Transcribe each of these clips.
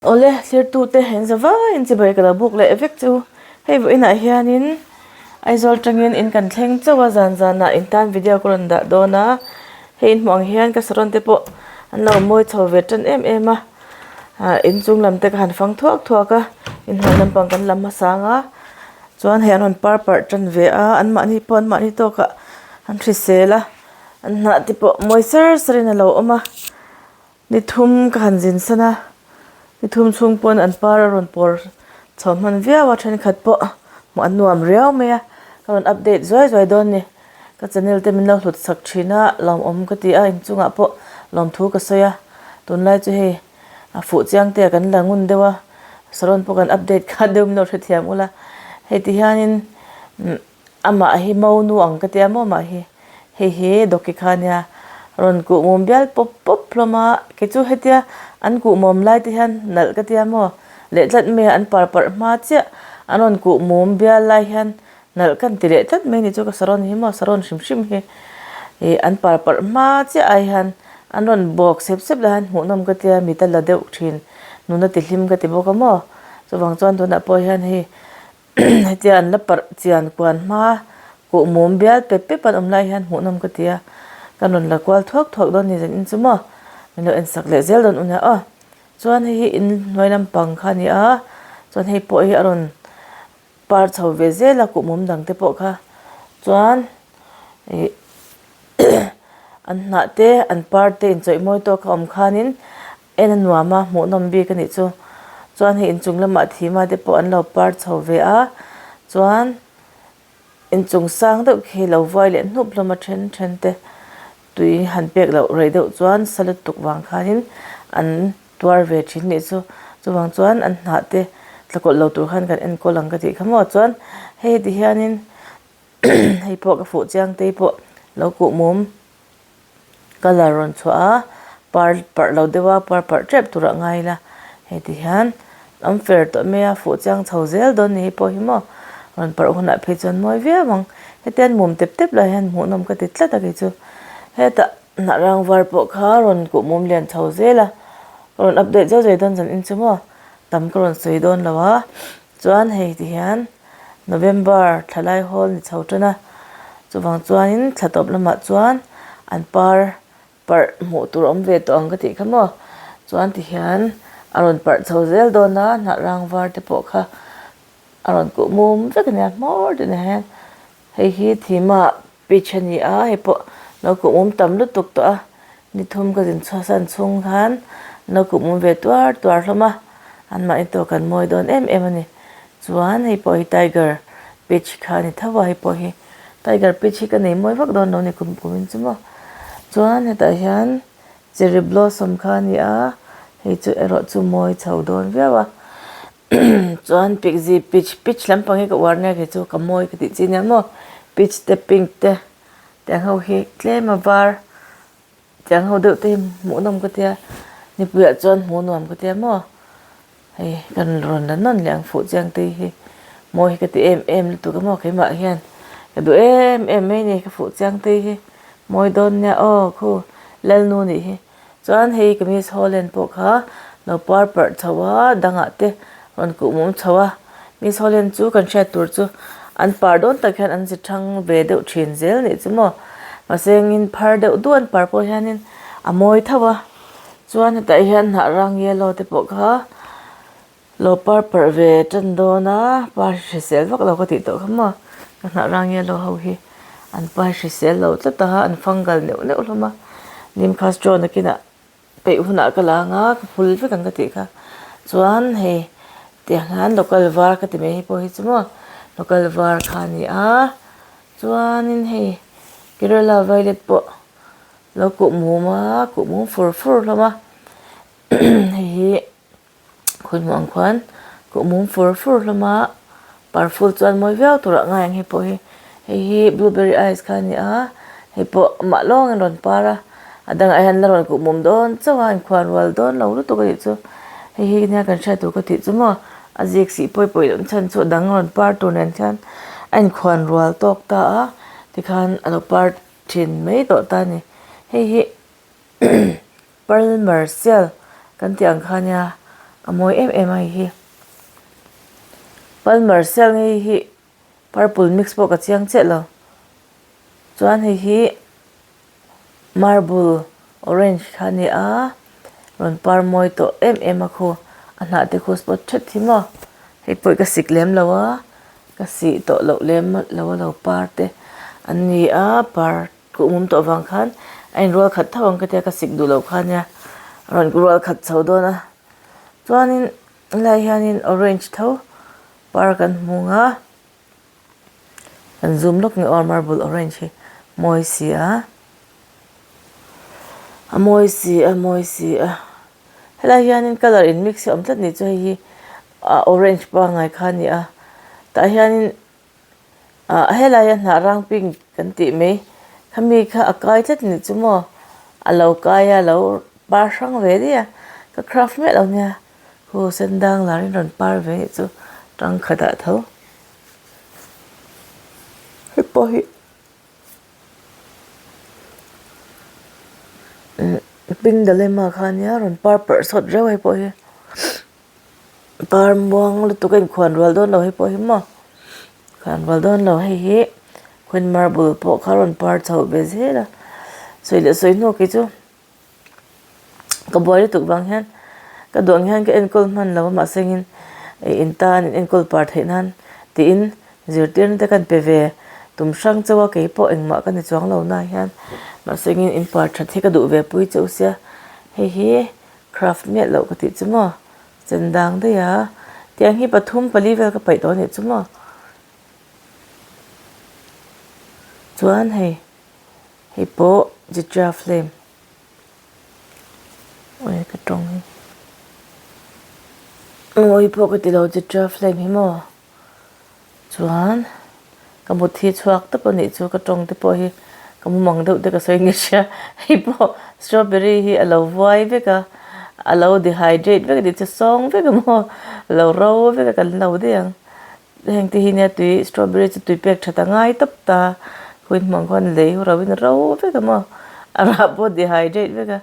Awle thirtute in za vaiin chibai ka lo buk leh vek chu hei vawiinah hianin Aizawl tangin in kan thleng chauh a zan zanah in tan video ka rawn dah dawn a hei in hmuh ang hian ka saron te pawh an lo mawi chho ve tan em em a ah inchung lam te ka han fang thuak thuak a inhnuai lampang kan la hmasa ang a chuan hei an rawn par parh tan ve a anmahni pawh anmahni tawkah an hrisel a an hnah te pawh mawi sar sarin a lo awm a. Ni thum ka han zin san a, ni thum chhung pawn an par a rawn pawr chho hman viau a, thenkhat pawh hmuh an nuam riau mai a, ka rawn update zuai zuai dawn ni. Ka channel te min lo hlut sak thin a, lawmawm ka ti a, inchungah pawh lawmthu ka sawi a, tunlai chu hei a fuh chiang te a kan la ngun deuh a, saron pawh kan update kha deuh min lo hrethiam ula, hei ti hianin umm. Amah hi monu ang ka tia maw amah hi hei hi dawki kha ania rawn kuhmum bial pawp pawp hlawm a kei chu hetia an kuhmawm lai te hian nalh ka tia maw leh tlat mai a an par parh hma chiah an rawn kuhmum bial lai hian nalh ka inti leh tlat mai a ni chu ka saron hi maw saron hrim hrim hi ih an par parh hma chiah ai hian an rawn bawk sep sep lai hian hmuhnawm ka tia mit a la deuh thin nuna ti hlim ka ti bawk a maw chuvang chuan tunah pawh hian hei. Hetia an la parh chian kuan hma kuhmum bial pep pep an awm lai hian hmuhnawm ka ti a, ka rawn la kual thuak thuak dawn ni zanin chu maw min lo en sak leh zel dawn u nia aw. Chuan hei hi in hnuai lampang kha a ni a, chuan hei pawh hi a rawn par chho ve zel a kuhmum dang te pawh kha chuan ih an hnah te an par te inchawih mawi tawk a awm khanin En a nuam a, hmuhnawm bik a nih chu. Chuan hei inchung lamah thima te pawh an lo par chho ve a, chuan inchung sang deuh khi lo vuai leh hnup hlawm a then then te tui han pek loh rei deuh chuan sa lutuk vang khanin an tuar ve thin nih chu. Chuvang chuan an hnah te tlakawlh lo tur khan kan enkawl ang ka tih kha maw. Chuan hei heti hianin hei pawh ka fuh chiang te pawh lo kuhmum. Colour rawn chhuah a par parh lo deuh a par parh tep tur ah ngai ila hei ti hian awm fer tawh mai a fuh chiang chho zel dawn ni hei pawh hi maw rawn parh hunah phei chuan mawi viau ang hetiang mum tep tep lai hian hmuhnawm ka ti tlat a kei chu hetah hnah rang var pawh kha rawn kuh mum lian chho zel a ka rawn update zauh zauh dawn zanin chu maw tam ka rawn sawi dawn lo a chuan hei ti hian. November thla lai hawl ni chho tan a, chuvang chuanin thla tawp lamah chuan an par parh hmuh tur a awm ve tawh ang ka tih kha maw chuan tihian a rawn parh chho zel dawn a hnah rang var te pawh kha a rawn kuh mum vek a nia hmawr te nen hian hei hi thima Peach a ni a, hei pawh lo kuhmum tam lutuk tawh a, ni thum ka zin chhuahsan chhung khan lo kuhmum ve tuar tuar hlawm a, anmahni tawk an mawi dawn em em a ni. Chuan hei pawh hi tiger peach kha a ni tho a, hei pawh hi tiger peach hi ka nei mawi vak dawn lo a ni kum kumin chu maw. Chuan hetah hian cherry blossom kha a ni a, hei chu erawh chu mawi chho dawn viau a. Chuan pikzi peach peach lampang hi ka uar nia kei chu ka mawi ka tih chi nia maw peach te pink te tiang ho hi tlem a var tiang ho deuh te hi hmuhnawm ka tia nipuiah chuan hmuh nuam ka tia maw hei kan rawn la nawn leh ang fuh chiang te hi mawi hi ka ti em em lutuk a maw keimah hian ka duh em em mai a ni ka fuh chiang te hi mawi dawn nia aw khu lalnu nih hi. Chuan hei kamis Holland pawh kha lo par parh chho a dangah te rawn kuh mum chho a Miss Holland chu kan hriat tur chu an par dawn tak hian an zi thang ve deuh thin zel nih chu maw mahse engin phar deuh duh an par pawh hianin a mawi tho a chuan hetah hian hnah rang yellow te pawh kha lo par parh ve tan dawn a par hrisel vak lo ka tih tawh kha maw ka hnah rang yellow ho hi an par hrisel lo tlat a an fungal neuh neuh hlawm a nim castro nakinah peih hunah ka la ang a ka phul vek ang ka tih kha chuan hei tiang hian local var ka ti mai hei pawh hi chu maw local var kha a ni a chuanin hei kerala violet pawh lo kuh mum a kuh mum fur fur hlawm a hei hi. Khawi hmuh ang khuan kuh mum fur fur hlawm a parful chuan mawi viau tur ah ngai ang hei pawh hi hei hi blueberry ice kha a ni a hei pawh amah lawngin rawn par a a dangah hian la rawn kuh mum dawn chauh a inkhuan rual dawn lo lutuk a nih chu hei hi nia kan hriat tur ka tih chu maw a zik sih pawi pawi loh chhan chu a dang rawn par tur nen khian a inkhuan rual tawk ta a tikhan a lo par thin mai tawh ta a ni hei hi. Pearl Marcel kan tih ang kha nia A mawi em em a hei hi. Palmer cell hei hi purple mix pawh ka chiang chiah lo. Chuan hei hi marble orange kha a ni a, rawn par mawi tawh em em a khu a hnah te khu spot thet hi maw hei pawh hi ka sik lem lo a ka sih tawh loh lem lo a lo par te an ni a par kuh mum tawh vang khan a inrual khat tho ang ka tia ka sik duh loh kha ania a rawn rual khat chho dawn a chuanin helaiah hianin orange tho par kan hmu ang a. Kan zoom lawk nge aw marble orange hi mawi si a a mawi si a mawi si a helai hianin colour in mix hi a awm tlat ni chu hei hi ah orange pangngai kha a ni a tah hianin ah helaia hnah rang pink kan tih mai khami kha a kai tlat ni chu maw a lo kai a lo par hrang ve daih a ka craft miah lo nia khu sen dang larin rawn par ve anih chu tangkhatah tho. Hei pawh hi pink dalema kha ania rawn par parh sawt reuh hei pawh hi par muang lutuk a inkhuan rual dawn lo hei pawh hi maw khuan rual dawn lo hei hi queen marble pawh kha rawn par chho ve zel a sawi leh sawi hnu khi chu. Ka buai lutuk vang hian ka duh ang hian ka enkawl hman lo a mahse engin ih in tan in enkawl par theih nan tiin zirtirna te kan pe ve tum hrang chauh a keipawh engmah ka ni chuang lo na hian mahse engin in par that hi ka duh ve pui chauh sia hei hi craft miah loh ka tih chu maw chen dang daih a tiang hi pathum pali vel ka paih tawh a nih chu maw chuan hei. Hei pawh Jitra flame awi ka tawng hi ngawi pawh ka ti lo Jitra flame hi maw chuan ka mut hi chhuak tawp a nih chu ka tawng te pawh hi ka mumang deuh te ka sawi nge hria hei pawh strawberry hi a lo vuai vek a a lo dehydrate vek a nih chu sawng vek a maw a lo ro vek a kan lo daih ang. Heng te hi nia tui strawberry chu tui pek that a ngai tawp ta khawi hmang khawn lei hu ro in ro vek a maw a rah pawh dehydrate vek a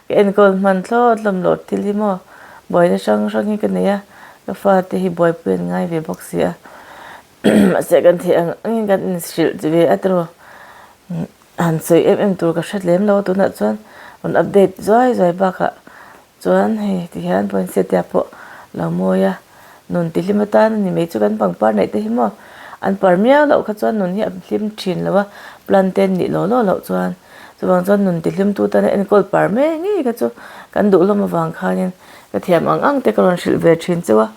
ka enkawl hman thlawt hlawm loh thil hi maw buaina hrang hrang hi ka nei a ka fate hi buaipui an ngai ve bawk si a mahse kan theih ang angin kan inhrilh ve a tiraw han sawi em em tur ka hre lem lo a tunah chuan rawn update zuai zuai bakah. Chuan hei ti hian poinsettia pawh lo mawi a, nun ti hlim atan a ni mai chu kan pangpar neih te hi maw an par miau loh kha chuan nun hi a hlim thin lo a, plant te an nih law law loh chuan chuvang chuan nun ti hlim tu tan a enkawl par mai ngei kha chu kan duh hlawm avang khanin ka thiam ang ang te ka rawn hrilh ve thin chauh a,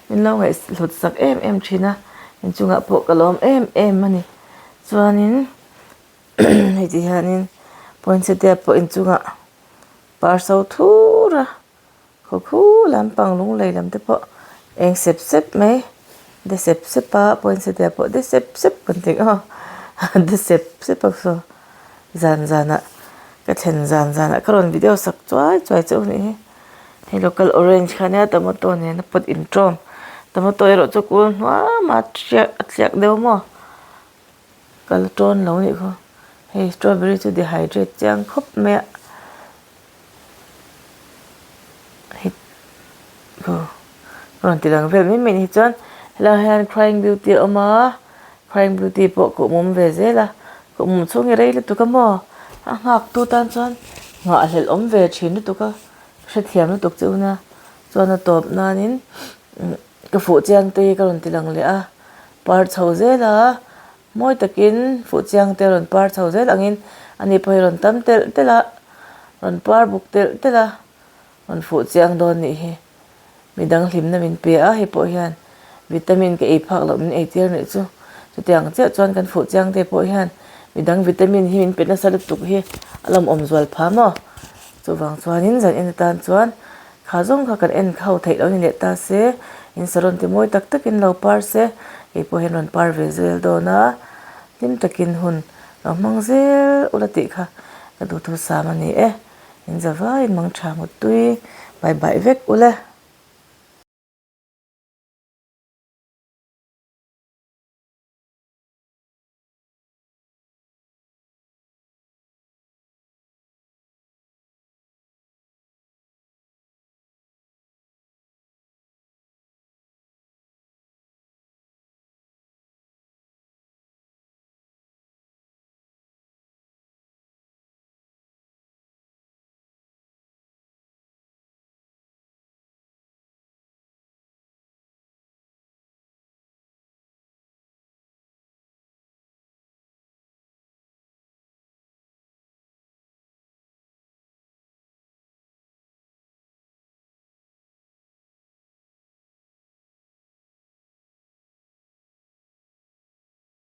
min lo ngaihhlut sak em em thin a, inchungah pawh ka lawm em em a ni. Chuanin hei ti hianin poinsettia pawh inchungah. Par so thur a khaw khu lampang lunglei lam te pawh eng sep sep mai de sep sep a poinsettia pawh de sep sep kan tih ang aw de sep sep a saw zan zanah ka thlen zan zanah ka rawn video sak chuai chuai chauh a nih hi hei local orange kha nia tomato nena pot inṭawm tomato erawh chu kul hnuam a hriak a tliak deuh maw. Ka la tawn lo anih khaw hei strawberry chu dehydrate chiang khawp mai a hei aw rawn ti lang vel mai mai ni chuan helaiah hian crying beauty a awm a crying beauty pawh ka awm ve zel a ka awm chhung hi rei lutuk a maw a nghak tu tan chuan nghahhlelh awm ve thin lutuk a hrethiam lutuk che u nia chuan a tawp nanin Ka fuh chiang te hi ka rawn ti lang leh a, par chho zel a, mawi takin fuh chiang te a rawn par chho zel angin ani pawh hi a rawn tam telh telh a, rawn par buk telh telh a, rawn fuh chiang dawn nih hi. Midang hlimna min pe a, hei pawh hian vitamin ka ei phak loh min ei tir nih chu. Chutiang chiah chuan kan fuh chiang te pawh hian midang vitamin hi min pe nasa lutuk hi a lawmawm zual pha maw? Chuvang chuanin zan en atan chuan Kha zawng kha kan en kho theih lo ni leh ta se, in saron ti mawi tak takin lo par se, kei pawh hian rawn par ve zel dawn a, hlim takin hun lo hmang zel ula tih kha ka duhthusam a ni e, in zavaiin mangtha muttui bai bai vek ule.